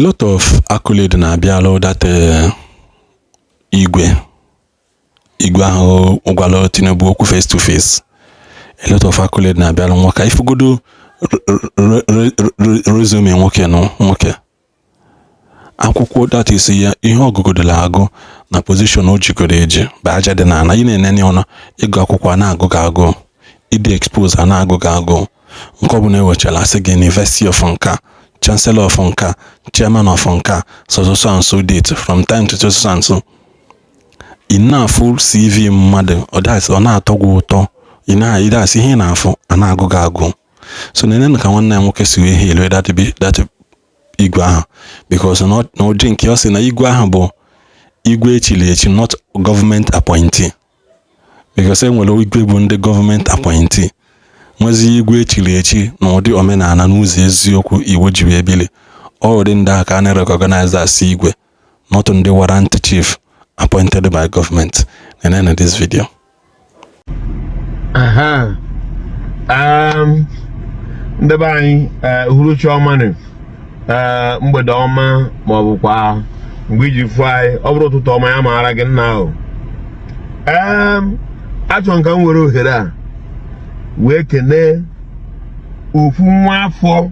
Lot of accolade na-abịalụ that igwe igwe ahụ gwalụ Tinubu okwu face to face. A lot of accolade na-abịalụ nwoke. Ifugodo resume nwoke nụ, nwoke akwụkwọ, that is ya ihe ọgụgodoro agụ na position o jigoro eji bụ aja dị n'ala. Ị na-enene ọnụ ịgụ akwụkwọ a na-agụ gị agụ, ịdị expose a na-agụ gị agụ. Nke ọbụla ewechara, asị gị University of nka, Chancellor of nka, Chairman of nka, so so so and so date, from time to so so and so. Ị na-afụ CV mmadụ, ọ na-atọ gị ụtọ. Ị na-asị ihe ị na-afụ a na-agụ gị agụ. So nenenu ka nwanne ya nwoke si wee hail that igwe ahụ, because na ụdị nke ọ sị na igwe ahụ bụ igwe echiri echi, not government appointee, because e nwere igwe bụ ndị government appointee, nwezi igwe echiri echi na ụdị omenala n'ụzọ eziokwu iwu ji wee bili. Ọ ụdị ndị ahụ ka a na-recognize as igwe, not ndị warrant chief appointed by government. Nenenu this video. Aha. Ndị be anyị, uhuruchi ọma nị, mgbede ọma, ma ọ bụkwa mgbe iji fụ anyị, ọ bụrụ ụtụtụ ọma, ya maara gị nna ahụ. Achọrọ m ka m were ohere a wee kenee ofu nwa afọ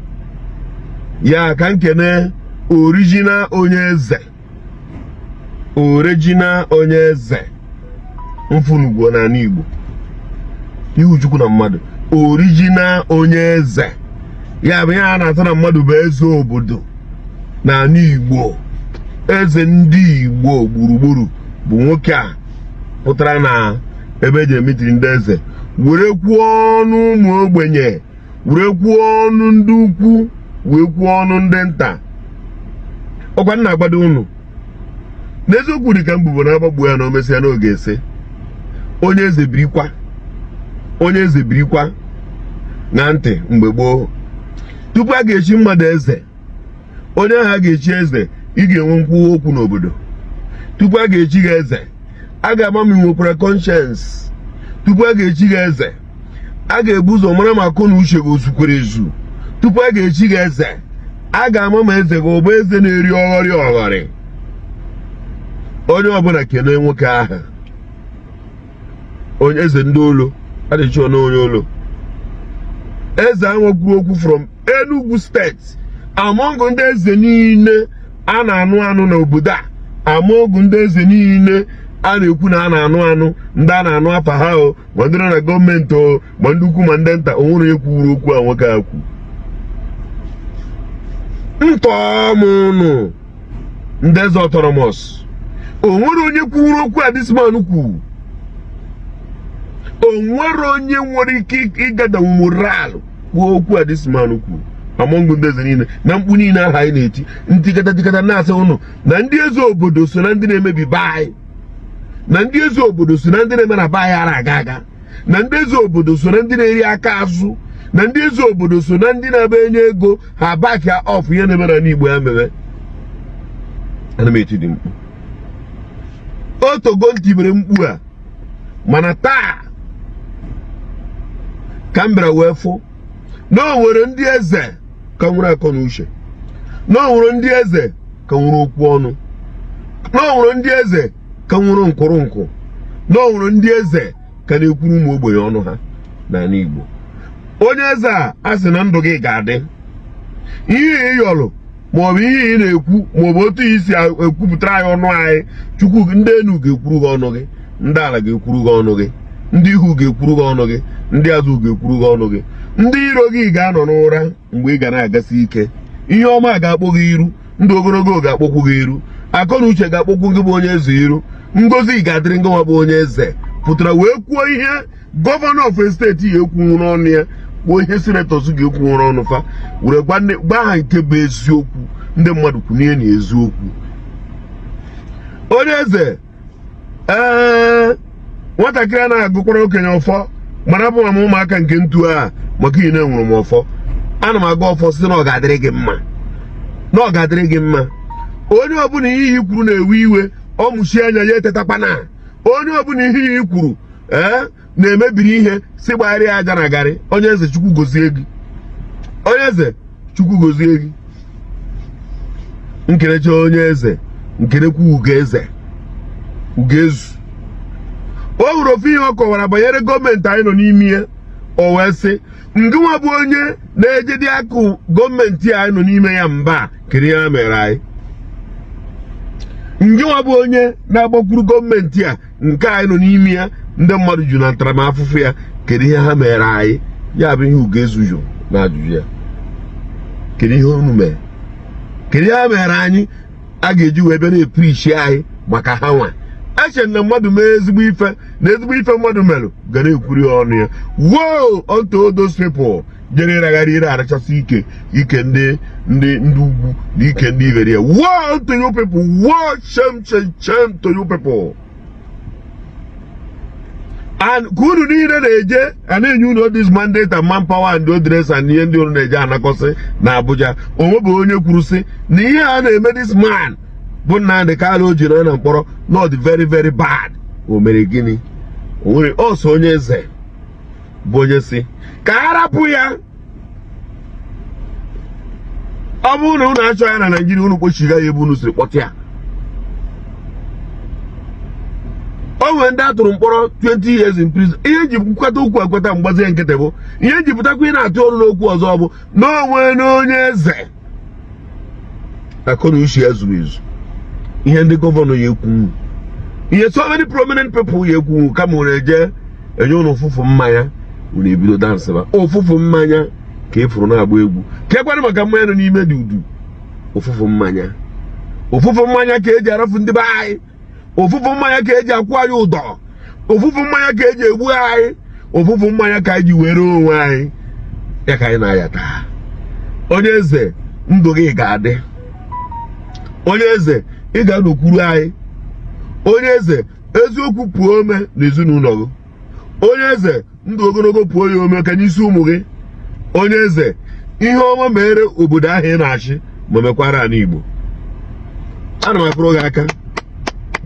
ya, ka m kenee original onye eze, original onye eze mfunugwo n'ala Igbo, ihu Chukwu na mmadụ, original onye eze. Ya bụ ya a na-atụ na mmadụ bụ eze obodo n'ala Igbo, eze ndị Igbo gburugburu, bụ nwoke a pụtara na ebe eji emitiri ndị eze were kwuo ọnụ ụmụ ogbenye, were kwuo ọnụ ndị ukwu, wee kwuo ọnụ ndị nta. Ọkwa nna agbado unu n'eziokwu dị ka mbubo na-agbagbu ya na o mesịa n'oge ese. Onye eze birikwa, onye eze birikwa. Na ntị, mgbe gboo, tupu a ga-echi mmadụ eze, onye ahụ a ga-echi eze, ị ga-enwe nkwuwa okwu n'obodo. Tupu a ga-echi gị eze, a ga-ama ma ị nwekwara conscience. Tupu a ga-echi gị eze, a ga-ebu ụzọ mara ma akọ na uche gị ozukwere ezu. Tupu a ga-echi gị eze, a ga-ama ma eze gị ọ bụ eze na-eri ọghọrị ọghọrị. Onye ọbụla kelee nwoke ahụ, onye eze ndị olo adịchi ọnụ, onye olo eze ahụ kwuru okwu from Enugu State, among ndị eze niile a na-anụ anụ n'obodo a, among ndị eze niile a na-ekwu na a na-anụ anụ, ndị a na-anụ afa ha o, ma ndị nọ na gọọmenti o, ma ndị ukwu ma ndị nta, o nwere onye kwuru okwu a nwoke a kwu. Ntọmụnụ ndị eze autonomous, o nwere onye kwuru okwu a this man kwuru. O nwere onye nwere ike ịgada moral kwuo okwu a this man kwuru among ndị eze niile na mkpu niile ahụ anyị na-eti ntikata tikata, na-asị ụnụ na ndị eze obodo so na ndị na-emebi be anyị, na ndị eze obodo so na ndị na-eme na be anyị ara aga aga, na ndị eze obodo so na ndị na-eri aka azụ, na ndị eze obodo so na ndị na-ebe enye ego ha back ya off ihe na-eme na Igbo ya mere. Ana m eti dị mkpu otogo ntị mere mkpu a, mana taa ka m bịara wee fụ na o nwere ndị eze ka nwere akọ na uche, na o nwere ndị eze ka nwere okwu ọnụ, na o nwere ndị eze ka nwere nkwụrụ nkwụ, na o nwere ndị eze ka na-ekwuru ụmụ ogbenye ọnụ ha n'ala Igbo. Onye eze a, a sị na ndụ gị ga-adị. Ihe ị yọrọ, maọbụ ihe ị na-ekwu, maọbụ otu i si ekwupụtara anyị ọnụ anyị, Chukwu ndị enu ga-ekwuru gị ọnụ gị, ndị ala ga-ekwuru gị ọnụ gị, ndị ihu ga-ekwuru gị ọnụ gị, ndị azụ ga-ekwuru gị ọnụ gị. Ndị iro gị ga-anọ n'ụra mgbe ị ga na-agasi ike. Ihe ọma ga-akpọ gị iru, ndụ ogologo ga-akpọkwu gị iru, akọ na uche ga-akpọkwu gị bụ onye eze iru, ngozi ga-adịrị ngị nwa bụ onye eze pụtara wee kwuo ihe governor of state ya ekwunwu n'ọnụ ya, kwuo ihe senators ga-ekwunwu n'ọnụ fa, were gwa ha nke bụ eziokwu. Ndị mmadụ kwunye na eziokwu. Onye eze, ee, nwatakịrị anaghị agụkwara okenye ọfọ, mana abụ m ụmụaka nke ntu a maka ihe na-enwere m ọfọ. Ana m aga ọfọ site na ọ ga-adịrị gị mma, na ọ ga-adịrị gị mma. Onye ọbụla ihe i kwuru na-ewe iwe, ọ mụchie anya ya etetakwana. Onye ọbụla ihe i kwuru ee na-emebiri ihe, si gbagharịa aja na garị. Onye eze, Chukwu gozie gị. Onye eze, Chukwu gozie gị. Nkenecha onye eze, nkenekwu Ugo Eze, Ugoezu. O nwere ofu ihe ọ kọwara banyere gọọmenti anyị nọ n'ime ya. O wee sị, ngịnwa bụ onye na-ejedi akụ gọọmenti anyị nọ n'ime ya mba, kedu ihe ha mere anyị? Ngịnwa bụ onye na-agbakwuru gọọmenti a nke anyị nọ n'ime ya, ndị mmadụ ju na ntaramahụhụ ya, kedu ihe ha mere anyị? Ya bụ ihe Ugoezu jụrụ na ajụjụ ya. Kedu ihe unu mere? Kedu ihe ha mere anyị a ga-eji wee bịa na-epreachi anyị maka ha nwa? Eche na mmadụ mee ezigbo ife, na ezigbo ife mmadụ merụ ga na-ekwuri ọnụ ya. Woe unto all those people jere ịragharị ire arachasị ike ike ndị ndị ndị ugwu na ike ndị iberia. Woe unto you people! Woe, shame, shame, shame to you people! And ka unu niile na-eje a na-enye unu this mandate and manpower and address and ihe ndị unu na-eje anakọsị na Abuja, onwe bụ onye kwuru sị na ihe a na-eme this man bụ Nnamdi Kanu o ji nọ na mkpọrọ not very very bad. O mere gịnị? O nwere ọsọ onye eze bụ onye si ka a rapụ ya. Ọ bụrụ na unu achọ ya na Naijiria, unu kpochiga ya ebe unu siri kpọta ya. O nwere ndị a tụrụ mkpọrọ 20 years in prison. Ihe eji kwukọta okwu ekweta mgbazie nkịtị bụ ihe eji pụtakwa ị na-atụ ọnụ n'okwu ọzọ bụ na onwe na onye eze akọ na uche ya zuru ezu, ihe ndị gọvanọ ya ekwu, ihe so many prominent people ya ekwu, kama unu eje enye unu ụfụfụ mmanya, unu ebido dansịba. Ụfụfụ mmanya ka efuru na-agba egwu ka ekwanụ maka mmanya nọ n'ime dị udu. Ụfụfụ mmanya, ụfụfụ mmanya ka eji arafu ndị be anyị. Ụfụfụ mmanya ka eji akwụ anyị ụdọ. Ụfụfụ mmanya ka eji egbu anyị. Ụfụfụ mmanya ka anyị ji were onwe anyị ya ka anyị na-aya taa. Onye eze, ndụ gị ga-adị. Onye eze, ị ga-anọkwuru anyị. Onye eze, eziokwu pụọ ome n'ezinụlọ gị. Onye eze, ndụ ogologo pụọ ya ome ka n'isi ụmụ gị. Onye eze, ihe ọma mere obodo ahụ ị na-achị, ma mekwara ala Igbo. Ana m akụrụ gị aka,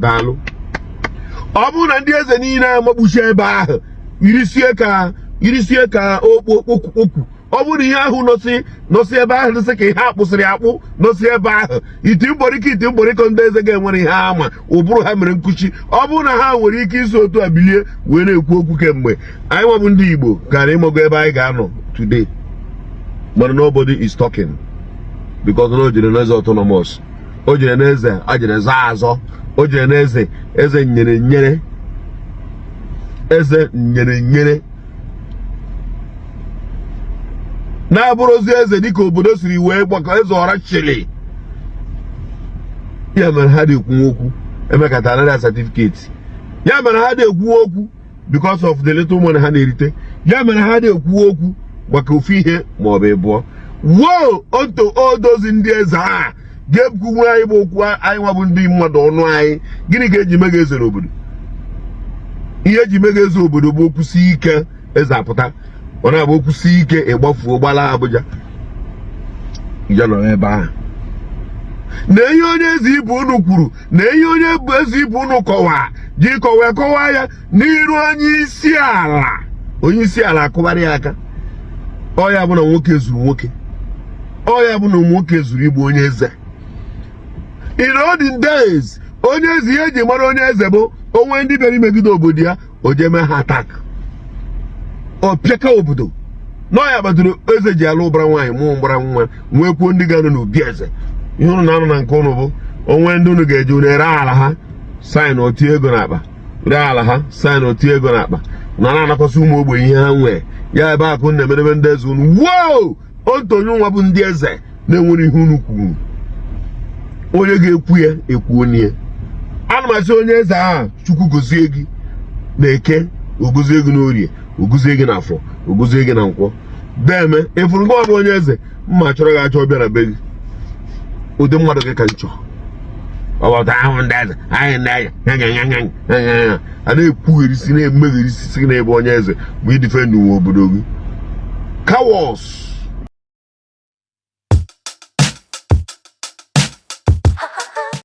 daalụ. Ọ bụrụ na ndị eze niile amakpuchi ebe ahụ yirisie ka okpu okpu, ọ bụrụ na ihe ahụ nọsị nọsị ebe ahụ dịsị ka ihe akpụsịrị akpụ nọsị ebe ahụ, iti mgboriko iti mgboriko, ndị eze ga-enwere ihe ama ụbụrụ ha mere nkuchi. Ọ bụrụ na ha nwere ike isi otu a bilie wee na-ekwu okwu kemgbe, anyị nwabụ ndị Igbo gara ịmago ebe anyị ga-anọ today. Mana nobody is talking because na o jere n'eze autonomous, o jere n'eze a jere zaa azọ, o jere n'eze eze nyere nyere, eze nyere nyere na-abụrụzi eze dịka obodo siri wee gbakọ eze ọra chịrị ya. Mere ha dị ekwu okwu emekata anara certificate. Ya mere ha dị ekwu okwu because of the little money ha na-erite. Ya mere ha dị ekwu okwu maka ofu ihe ma ọ bụ ịbụọ. Woe unto all those ndị eze a ga-ekwunwe anyị bụ okwu anyị nwa bụ ndị mmadụ ọnụ anyị. Gịnị ka eji mega eze n'obodo? Ihe eji mega eze obodo bụ okwu si ike, eze apụta. Ọ na-abụ okwu si ike, ịgbafuo gbala Abuja ije nọrọ ebe ahụ. Na ihe onye eze ibe unu kwuru, na ihe onye eze ibe unu kọwaa ji kọwaa kọwaa ya n'iru onye isi ala, onye isi ala akụbara ya aka. Ọ ya bụ na nwoke zuru nwoke, ọ ya bụ na nwoke zuru igbu onye eze. In olden days, onye eze, ihe eji mara onye eze bụ onwe ndị bịara imegide obodo ya, o jee mee ha attack, ọ pịaka obodo. Nọ ya kpatara eze ji alụ ụbara nwaanyị, mụọ ụbara nwa, nwekwuo ndị ga-anọ n'obi eze. Ihe unu na-anọ na nke unu bụ onwe ndị unu ga-eji unu ere ala ha, sign otu ego n'akpa, ree ala ha, sign otu ego n'akpa, na na-anakọsị ụmụ ogbenye ihe ha nwee. Ya ebe akụ na-emedebe ndị eze unu. Woo otu onye nwa bụ ndị eze na-enwere ihe unu kwuru, onye ga-ekwu ya ekwu onye. Ana m asị onye eze ahụ, Chukwu gozie gị na eke, ogozie gị n'orie, ogozie gị n'afọ, ogozie gị na nkwọ. Deme ịfụrụ gị bụ onye eze, mma chọrọ gị achọ bịa na be gị. Ụdị mmadụ gị ka m chọọ. Ọbata ahụ ndị eze anyị ndị eze a na-ekwugherisi na-emegherisi si n'ebe onye eze bụ idefend nwe obodo gị. Cowards.